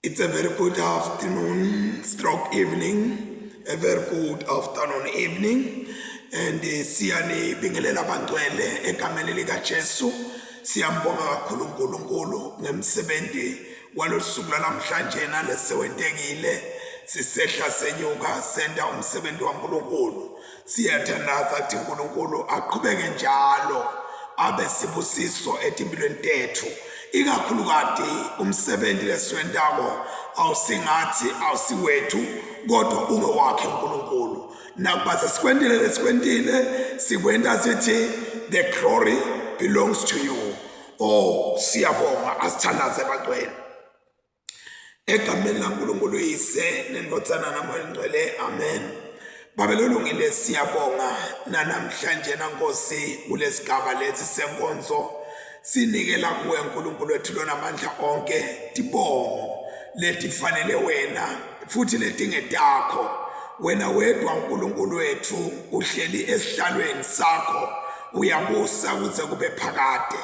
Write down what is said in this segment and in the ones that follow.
It's a very good afternoon, stroke evening, a very good afternoon evening. And eh, siyanibingelela abangcwele egameni likaJesu. Siyambonga kakhulu uNkulunkulu ngemsebenzi walolusuku lwanamhlanje nalesewentekile. Sisehla senyuka senta umsebenzi waNkulunkulu. Siyathandaza ukuthi uNkulunkulu aqhubeke njalo abe sibusiso etimpilweni tethu ikakhulukati umsebenzi lesiwentako awusingathi awusiwethu kodwa ungewakhe uNkulunkulu nakuba sesikwentile lesikwentile sikwenta sithi the glory belongs to you oh siyabonga asithandaze bacwele Egameni laNkulunkulu Uyise neNdvodzana naMoya Ngcwele amen. Babe lolungile siyabonga nanamhlanje naNkosi kulesigaba lesi senkonzo sinikela kuwe uNkulunkulu wethu lonamandla onke tibongo letifanele wena futhi letingetakho wena wedwa uNkulunkulu wethu uhleli esihlalweni sakho uyabusa kuze kube phakade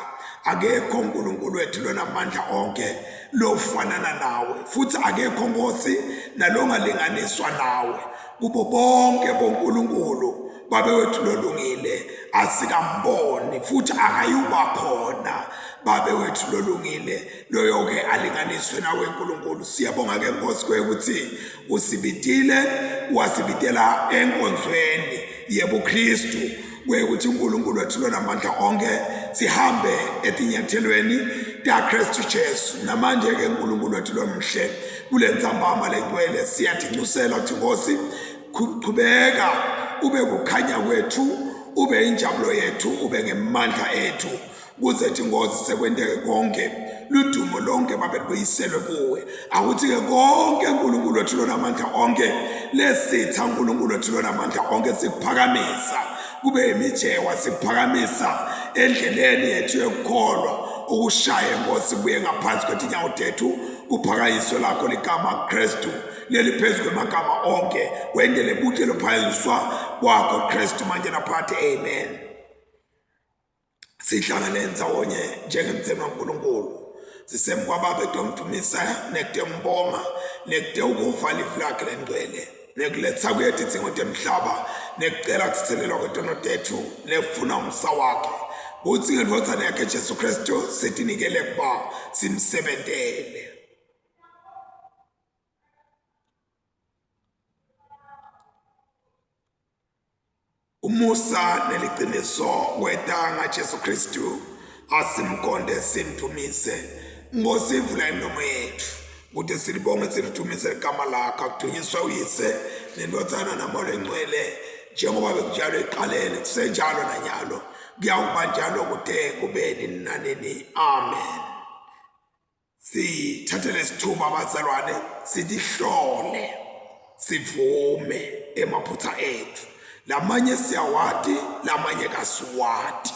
akekho uNkulunkulu wethu lonamandla onke lofanana nawe futhi akekho nkosi nalongalinganiswa nawe kubo bonke boNkulunkulu babe wethu lolungile asikamboni futhi akayuba khona babe wethu lolungile loyo-ke alinganiswe nawe nkulunkulu siyabonga-ke nkosi kwekuthi usibitile wasibitela enkonzweni yebukristu kwekuthi uNkulunkulu wethu lonamandla onke sihambe etinyathelweni taKristu Jesu namanje ke uNkulunkulu wethu lomhle kule ntsambama lengcwele siyathincusela ukuthi Nkosi qhubeka ube kukhanya kwethu ube injabulo yethu ube ngemandla ethu kuze thi Nkosi sekwenteke konke ludumo lonke babe lubuyiselwe kuwe akuthi-ke konke uNkulunkulu wethu lonamandla onke lesitha uNkulunkulu wethu lonamandla onke sikuphakamisa kube imijewa sikuphakamisa endleleni yethu yokukholwa ukushaye Nkosi kubuye ngaphansi kwetinyawo tethu kuphakanyiswe lakho ligama Kristu leliphezu kwemagama onke wendele buhle lophakanyiswa kwakho Kristu manje naphakade amen sihlangane ndzawonye njengemtseni waNkulunkulu sisemkwababa etomdumisa nekutembonga nekutewukuva livi lakhe lengcwele nekuletsa kuye tidzingo temhlaba nekucela kuthethelelwa kwetono tetfu nekufuna umsa wakhe kutsi ngendvodzana yakhe Jesu Kristu sitinikele kuba simsebentele Umusa neliqiniso kweta ngaJesu Kristu asimkhonde simdumise. Nkosi vula imilomo yethu kude silibonge silidumise igama lakho akudunyiswe uyise nendvodzana namoya longcwele njengoba bekunjalo ekuqaleni kusenjalo nanyalo kuyawuba njalo kude kube nini nanini amen sithathe lesithuba abazalwane sitihlole sivume emaphutha ethu lamanye siyawati lamanye kasiwati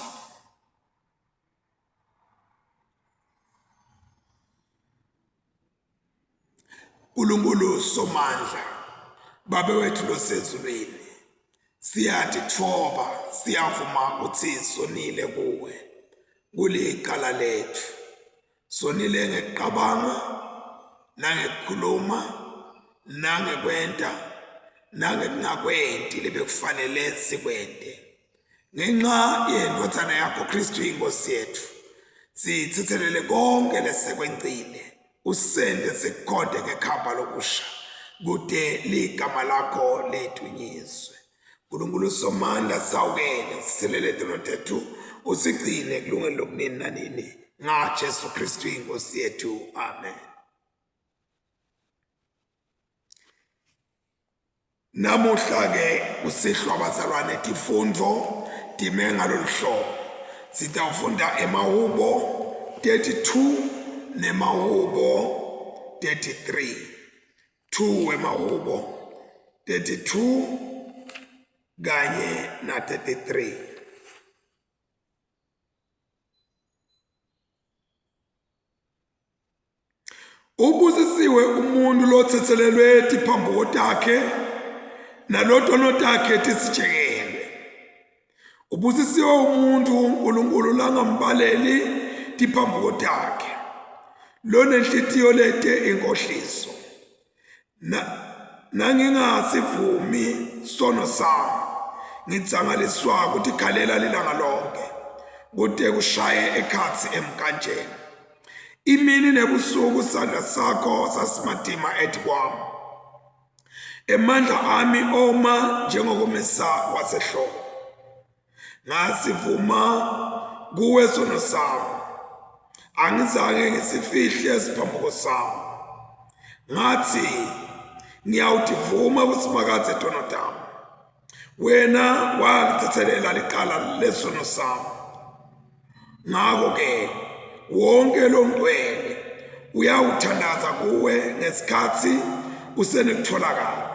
uNkulunkulu somandla babe wethu losezulwini siyatitfoba siyavuma ukuthi sonile kuwe kulicala lethu Sonile ngekuqabanga nangekukhuluma nangekwenta nangekungakwenti lebekufanele sikwente ngenxa yendvodzana yakho Kristu inkosi yethu sithethelele konke lesekwencile usente sikukhonte ngekhamba lokusha kude ligama lakho lidunyiswe Nkulunkulu somandla sawukele siselele tono tethu usigcine kulungelo lokunini nanini ngaJesu Kristu inkosi yethu amen Namuhla ke kusihlwa bazalwane tifundvo time ngalolu hlobo sitawufunda emahubo 32 nemahubo 33 2 wemahubo 32 kanye na 33 Ubusisiwe umuntu lothethelelwe tiphambuko takhe nalotono takhe tisitshekelwe. Ubusisiwe umuntu uNkulunkulu langambaleli tiphambuko takhe. Lonenhlitiyo lete inkohliso. Nangingasivumi sono sami, ngidzangaliswa kutikhalela lilanga lonke, kute kushaye ekhatsi emkanjeni. Imini nebusuku sandla sakho sasimatima etikwami. Emandla ami oma njengokumisa kwasehlobo. Ngasivuma kuwe sono sami, angizange ngisifihle isiphambuko sami. Ngathi ngiyawutivuma kuSimakadze tono tami, wena walithethelela licala lesono sami. Ngako-ke wonke longcwele uyawuthandaza kuwe ngesikhathi usenekutholakala.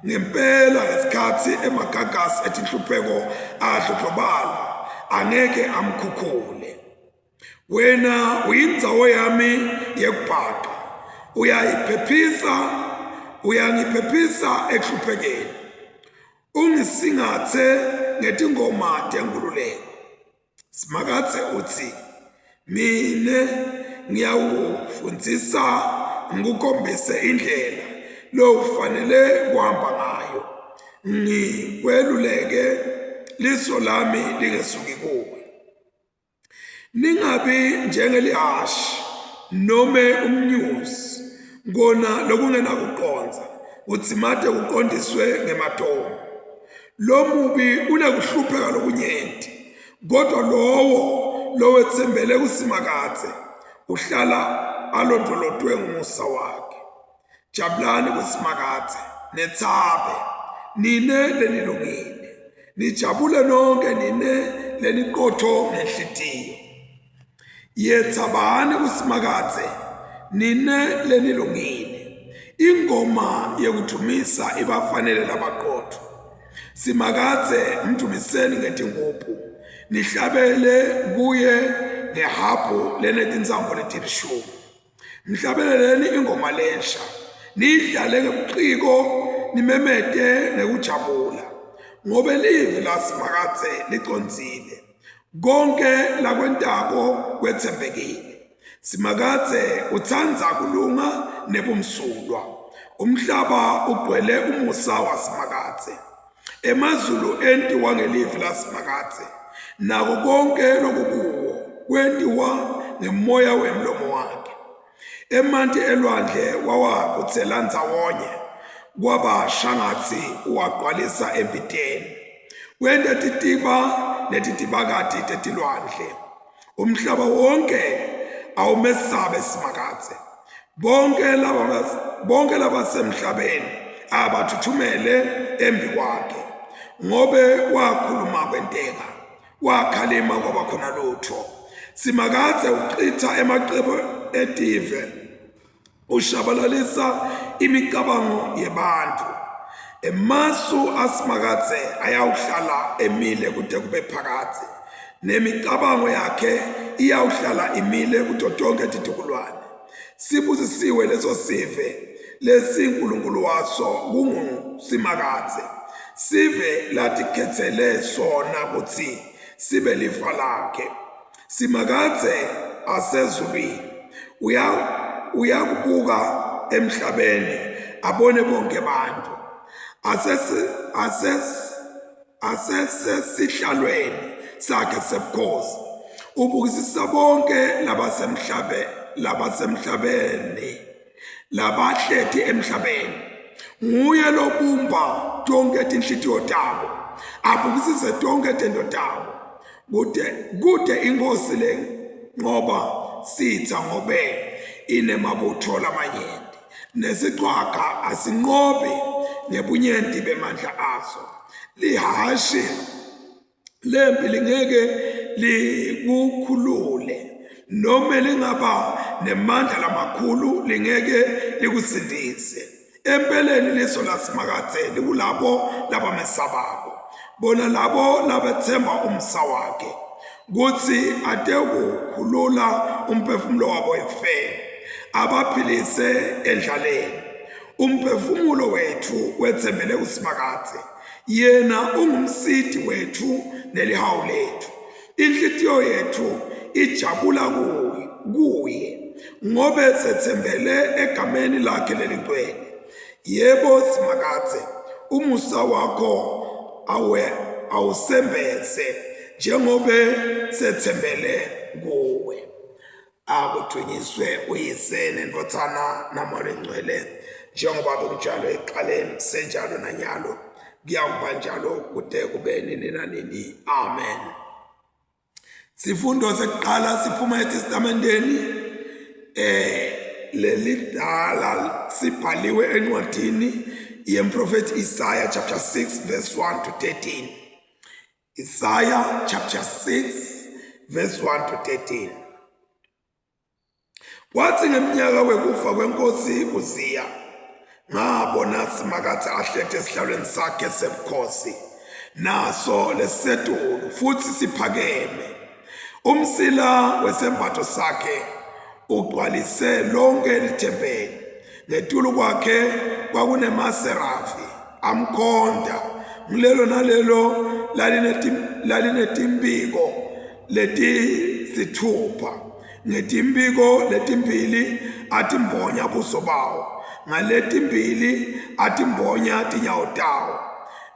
Ngempela ngesikhathi emagagasi etinhlupheko adlondlobala angeke amkhukhule. Wena uyindzawo yami yekubhaca, uyayiphephisa, uyangiphephisa ekuhluphekeni. Ungisingathe ngetingoma tenkululeko. Simakadze utsi, Mine ngiyawufundzisa ngikukhombise indlela lofanele kuhamba ngayo, ngikweluleke liso lami lingesuki kuwe. Ningabi njengelihhashi nome umnyuzi, kona lokungenakuqondza, kudzimate kuqondiswe ngematomu. Lomubi unekuhlupheka lokunyenti, kodwa lowo lowetsembele kuSimakadze uhlala alondvolotwe ngumusa wakhe. Jabulani kuSimakadze, netsabe, nine lenilungile, nijabule nonke nine leniqotho ngenhlitiyo. Yetsabani kuSimakadze, nine lenilungile. Ingoma yekudvumisa ibafanele labaqotho. Simakadze mdvumiseni ngetingubhu, nihlabele kuye ngehabhu lenetintsambo letilishumi. Mhlabeleleni ingoma lensha, niyidlale ngebuciko, nimemete ngekujabula, ngobe livi laSimakadze licondzile, konke lakwentako kwetsembekile. Simakadze utsandza kulunga nebumsulwa, umhlaba ugcwele umusa waSimakadze. Emazulu entiwa ngelivi laSimakadze, nako konke lokukuwo kwentiwa ngemoya wemlomo wakhe. Emanti elwandle wawabutsela ndzawonye, kwaba shangatsi uwagcwalisa embiteni. Wenta titiba netitibakati tetilwandle. Umhlaba wonke awumesabe Simakadze. Bonke laba bonke labasemhlabeni abathuthumele embi kwakhe, ngobe wakhuluma kwenteka, wakhalima kwaba khona lutho. Simakadze uchitha emacebo etive, ushabalalisa imicabango yebantfu. Emasu aSimakadze ayawuhlala emile kute kube phakadze, nemicabango yakhe iyawuhlala imile kuto tonkhe titukulwane. Sibusisiwe leso sive lesiNkulunkulu waso kunguSimakadze, sive latikhetsele sona kutsi sibe lifa lakhe. Simakadze asezulwini uyakubuka emhlabeni abone bonke bantfu. Asesesihlalweni sakhe sebukhosi ubukisisa bonke labasemhlabe labasemhlabeni labahleti emhlabeni. Nguye lobumba tonke tinhlitiyo tabo, abukisise tonke tento tabo. Kute kute inkosi lenqoba sitha ngobe inemabutho lamanyenti, nesichwaga asinqobi ngebunyenti bemandla aso. Lihhashi lempi lingeke likukhulule, nome lingaba nemandla lamakhulu lingeke likusindise. Empeleni liso laSimakadze likulabo labamesabako, bona labo labetsemba umsa wakhe, kutsi atekukhulula umphefumulo wabo ekufeni, abaphilise endlaleni. Umphefumulo wetfu wetsembele kuSimakadze, yena ungumsiti wetfu nelihawu letfu. Inhlitiyo yetfu ijabula kuye. ngobe setsembele egameni lakhe lelingcwele. Yebo Simakadze, umusa wakho awe awusembese njengobe setsembele kuwe. Akudvunyiswe uyise nendvodzana naMoya Longcwele, njengoba bekunjalo ekuqaleni kusenjalo nanyalo kuyawuba njalo kude kube nini nanini. Amen. Sifundo sekuqala siphuma eTestamenteni eh lelidala sibhaliwe encwadini yemprofethi Isaiah chapter 6 verse 1 to 13. Isaiah chapter 6 verse 1 to 13. Kwathi ngeminyaka wekufa kwenkosi uZiya ngabona Simakadze ahleti esihlalweni sakhe sebukhosi naso lesetulu futhi siphakeme umsila wesembatho sakhe ugcwalise lonke lithempeli ngetulu kwakhe kwakunemaserafi amkhonta ngilelo nalelo lalinetimpiko letisithupha ngetimpiko letimbili atimbonya buso bawo ngaletimbili atimbonya tinyawo tawo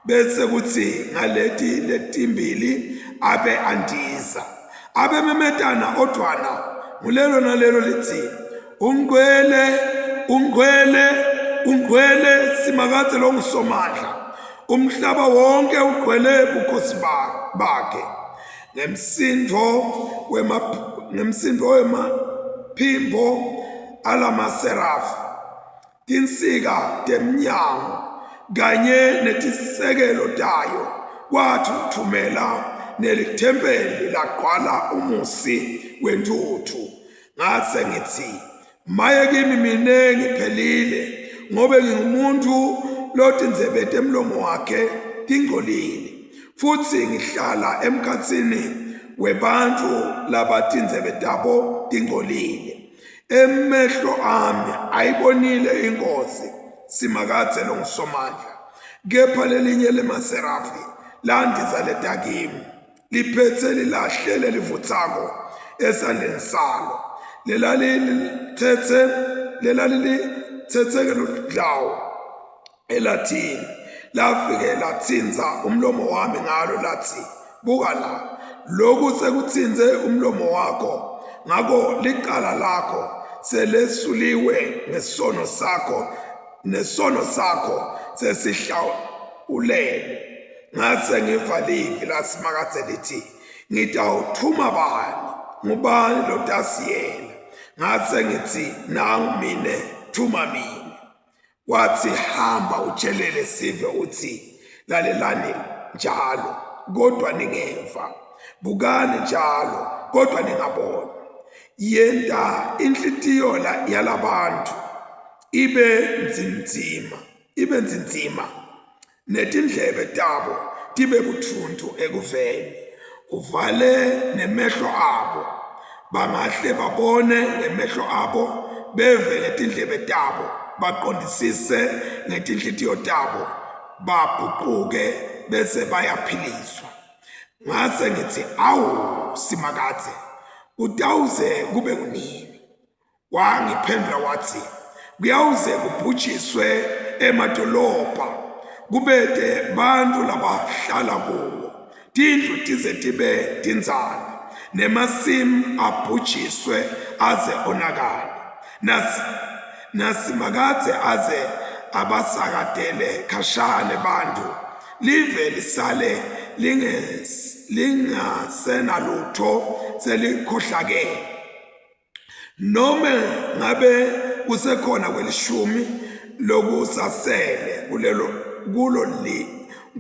bese kutsi ngaleti letimbili abe andiza abememetana odvwana ngulelo nalelo litsi Ungcwele, ungcwele, ungcwele Simakadze longuSomandla. Umhlaba wonke ugcwele bukhosi bakhe. Ngemsindvo wema ngemsindvo wemaphimbo alamaserafi tinsika temnyango kanye netisekelo tayo kwathuthumela nelithempeli lagcwala umusi wentuthu Ngase ngithi, Maye kimi mina ngiphelile, ngobe ngingumuntu lotindzebe temlomo wakhe tingcolile, futsi ngihlala emkhatsini webantfu labatindzebe tabo tingcolile. Emehlo ami ayibonile iNkhosi, Simakadze longuSomandla. Kepha lelinye lemaserafi landiza leta kimi liphetse lilahle lelivutsako esandleni salo lelalilithetse lelalilithetse ngeludlawu elathini lafike latsintsa umlomo wami ngalo lathi buka la lokhu sekutsintse umlomo wakho ngakho licala lakho selesuliwe ngesono sakho nesono sakho sesihlawulelwe Ngase ngiva livi laSimakadze lithi, Ngitawuthuma bani? Ngubani lotasiyela? Ngase ngithi, Nangu mine, thuma mine. Wathi, Hamba utshelele sive uthi, Lalelani njalo, kodwa ningeva. Bukani njalo, kodwa ningaboni. Yenta inhlitiyo yalabantu ibe nzimnzima, ibe nzinzima. Netindlebe tabo tibe butfuntfu ekuveni, uvale nemehlo abo, bangahle babone ngemehlo abo, beve ngetindlebe tabo, baqondisise ngetinhlitiyo tabo, baguquke bese bayaphiliswa. Ngase ngithi, Awu, Simakadze, kutawuze kube kunini? Wangiphendula wathi, Kuyawuze kubhujiswe emadolobha, kubete bantfu labahlala kuwo, tindlu tize tibe tindzala, nemasimu abhujiswe aze onakale. Nas, naSimakadze aze abasakatele khashane bantfu, live lisale lingasenalutho selikhohlakele. Nome ngabe kusekhona kwelishumi lokusasele kulelo kulo li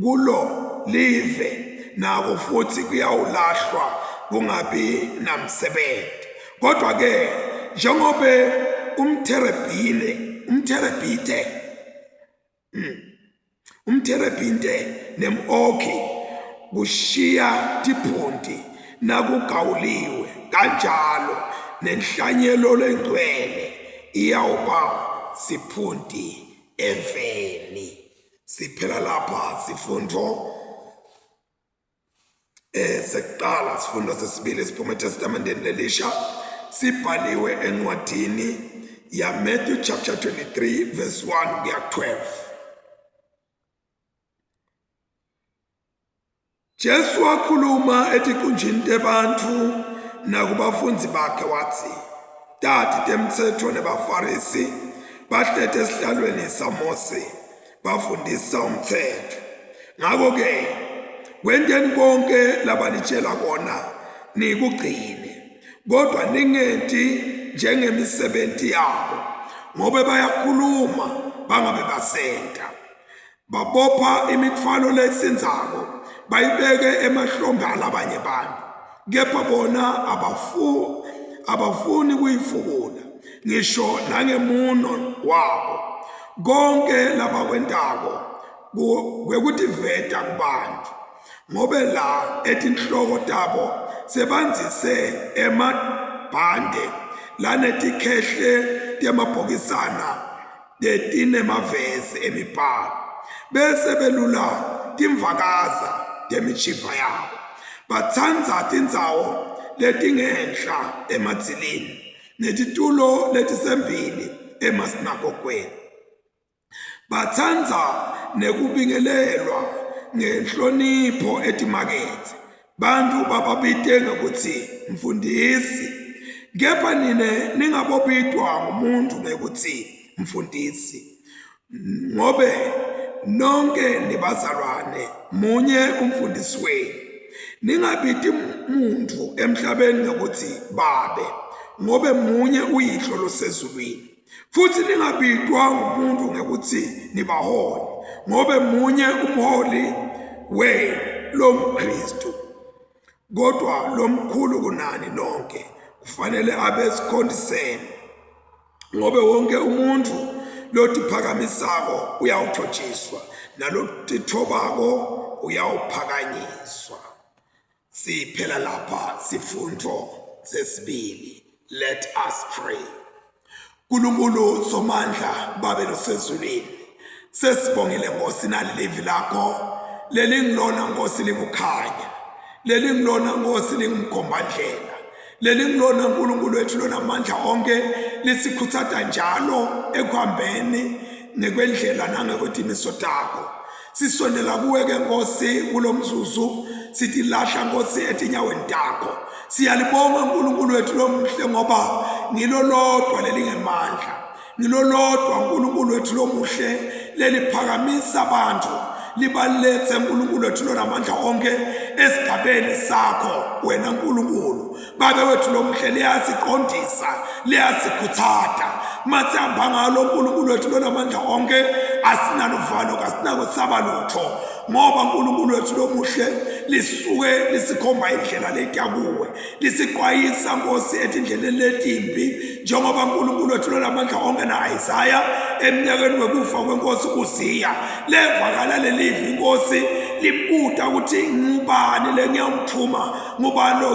kulo live nako futhi kuyawulahlwa kungabi namsebenzi. Kodwa ke njengobe umtherebhile umtherebhite Umterebhinte nem-okhi kushiya tiphunti nakugawuliwe, kanjalo nenhlanyelo lengcwele iyawuba siphunti eveni. Siphela lapha sifundo eh sekuqala sifundo sesibili siphuma eTestamenteni lelisha. Sibhaliwe encwadini ya Matthew chapter 23 verse 1 kuya 12. Jesu wakhuluma etiqunjini tebantfu nakubafundzi bakhe watsi, Tati temtsetfo nebaFarisi bahleti esihlalweni saMose bafundisa umtsetfo. Ngako-ke kwenteni konke labanitshela kona nikugcine, kodwa ningenti njengemisebenti yabo, ngobe bayakhuluma bangabe basenta. Babopha imitfwalo lesindzako bayibeke emahlombe alabanye bantu, kepha bona abafuni kuyifukula ngisho nangemuno wabo. Konke labakwentako kwekutiveta kubantu, ngobe la etinhloko tabo sebandzise emabhande lanetikhehle temabhokisana letinemavesi emibhalo bese belula timvakaza temishiva yabo. Batsandza tindzawo letingenhla emadzilini netitulo letisembili emasinagogweni. Batsandza nekubingelelwa ngenhlonipho etimakethe. Bantfu bababite ngekutsi mfundisi, kepha nine ningabobitwa ngumuntfu ngekutsi mfundisi, ngobe nonke nibazalwane, munye umfundisi wenu. Ningabiti muntfu emhlabeni ngekutsi babe, ngobe munye uYihlo losezulwini. Futsi ningabitwa ngumuntu ngekutsi nibaholi, ngobe munye umholi wenu longuKristu. Kodwa lomkhulu kunani nonke kufanele abe sikhonti senu, ngobe wonke umuntfu lotiphakamisako uyawuthotshiswa, nalotitfobako uyawuphakanyiswa. Siphela lapha sifundo sesibili. Let us pray. Nkulunkulu Somandla babe losezulwini. Sesibongile Nkosi nalelivi lakho lelingilona Nkosi likukhanya. Lelingilona Nkosi lingumkhombandlela. Lelingilona Nkulunkulu wethu lonamandla onke lisikhutsata njalo ekuhambeni ngekwendlela nangekwetimiso takho. Sisondela kuwe ke Nkosi kulomzuzu sitilahla Nkosi etinyaweni takho. Siyalibonga uNkulunkulu wethu lomuhle ngoba ngilo lodwa lelingemandla. Ngilo lodwa uNkulunkulu wethu lomuhle leliphakamisa abantu libalethe uNkulunkulu wethu lonamandla onke esigabeni sakho wena Nkulunkulu. Babe wethu lomuhle liyasiqondisa liyasikhuthata masihamba ngalo uNkulunkulu wethu lonamandla onke asinaluvalo kasinakwesaba lutho ngoba uNkulunkulu wethu lomuhle lisuke lisikhomba indlela letiya kuwe lisiqwayisa Nkosi etindleleni letimbi njengoba uNkulunkulu wethu lonamandla onke na-Isaya eminyakeni wekufa kwenkosi uZiya levakala lelivi inkosi libuta ukuthi ngubani lengiyamthuma ngubani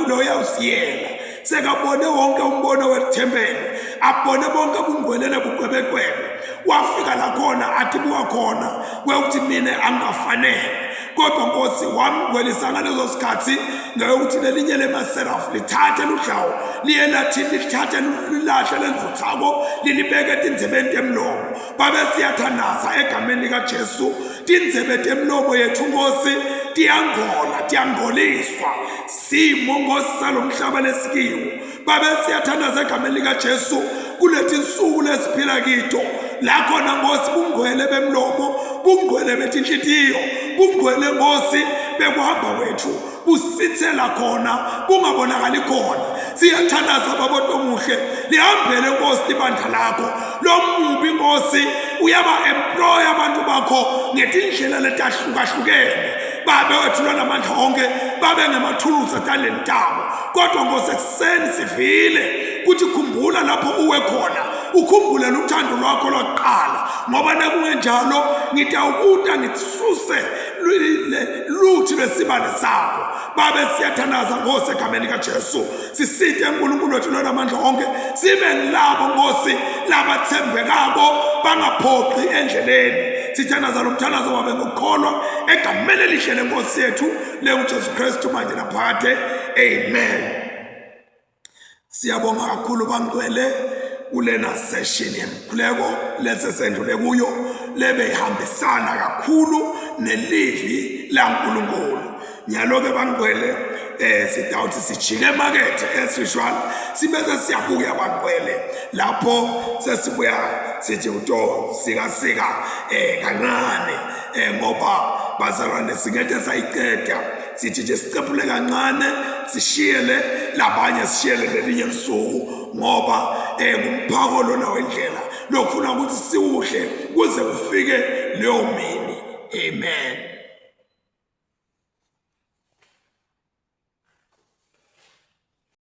loyawusiyela sekabone wonke umbono wethempeli abone bonke ubungcwele nebuqwebeqwebe wafika lakhona athi buka khona kwekuthi mina angingafanele kodwa nkosi wamngcwelisa ngaleso sikhathi ngekuthi lelinye lemaserafu lithathe ludlawu liye lathini lithathe lilahle lelivuthako lilibeke etindzebeni temlomo babe siyathandaza egameni likaJesu tindzebe temlomo yethu Nkosi tiyangcola tiyangcoliswa simo Nkosi salomhlaba lesikiwo babe siyathandaza egameni likaJesu kuletinsuku lesiphila kito la khona Nkosi bungcwele bemlomo bungcwele betinhlitiyo bungcwele Nkosi bekuhamba kwethu busithela khona bungabonakali khona siyathandaza baba omuhle lihambele Nkosi libandla lakho lomubi Nkosi uyaba employ abantu bakho ngetindlela letahlukahlukene babe wethu lonamandla onke babe ngemathuluzi etandleni tabo kodwa Nkosi ekuseni sivile kuthi khumbula lapho uwe khona ukhumbule luthando lwakho lwakuqala ngoba nakungenjalo ngitawukuta ngikususe luthi lwesibane sakho babe siyathandaza Nkosi egameni likaJesu sisite uNkulunkulu wethu lonamandla onke sibe ngilabo Nkosi labathembekako bangaphoqi endleleni sithandaza lo mthandazo wabe ngokukholwa egameni elihle lenkosi yethu lenguJesu Kristu manje naphakade amen. Siyabonga kakhulu bangcwele kulena session yemkhuleko lesesendlule kuyo lebeyihambisana kakhulu nelivi laNkulunkulu. Nyalo-ke bangcwele sitawuthi sijike emakethe as usual sibese siyabuya bangcwele lapho sesibuya sithi uto sika sika kancane ngoba bazalwane singeke sayiceda sithi nje sicephule kancane sishiyele labanye sishiyele lelinye lusuku ngoba ngumphako lona wendlela lokufuna ukuthi siwudle kuze kufike leyo mini. Amen.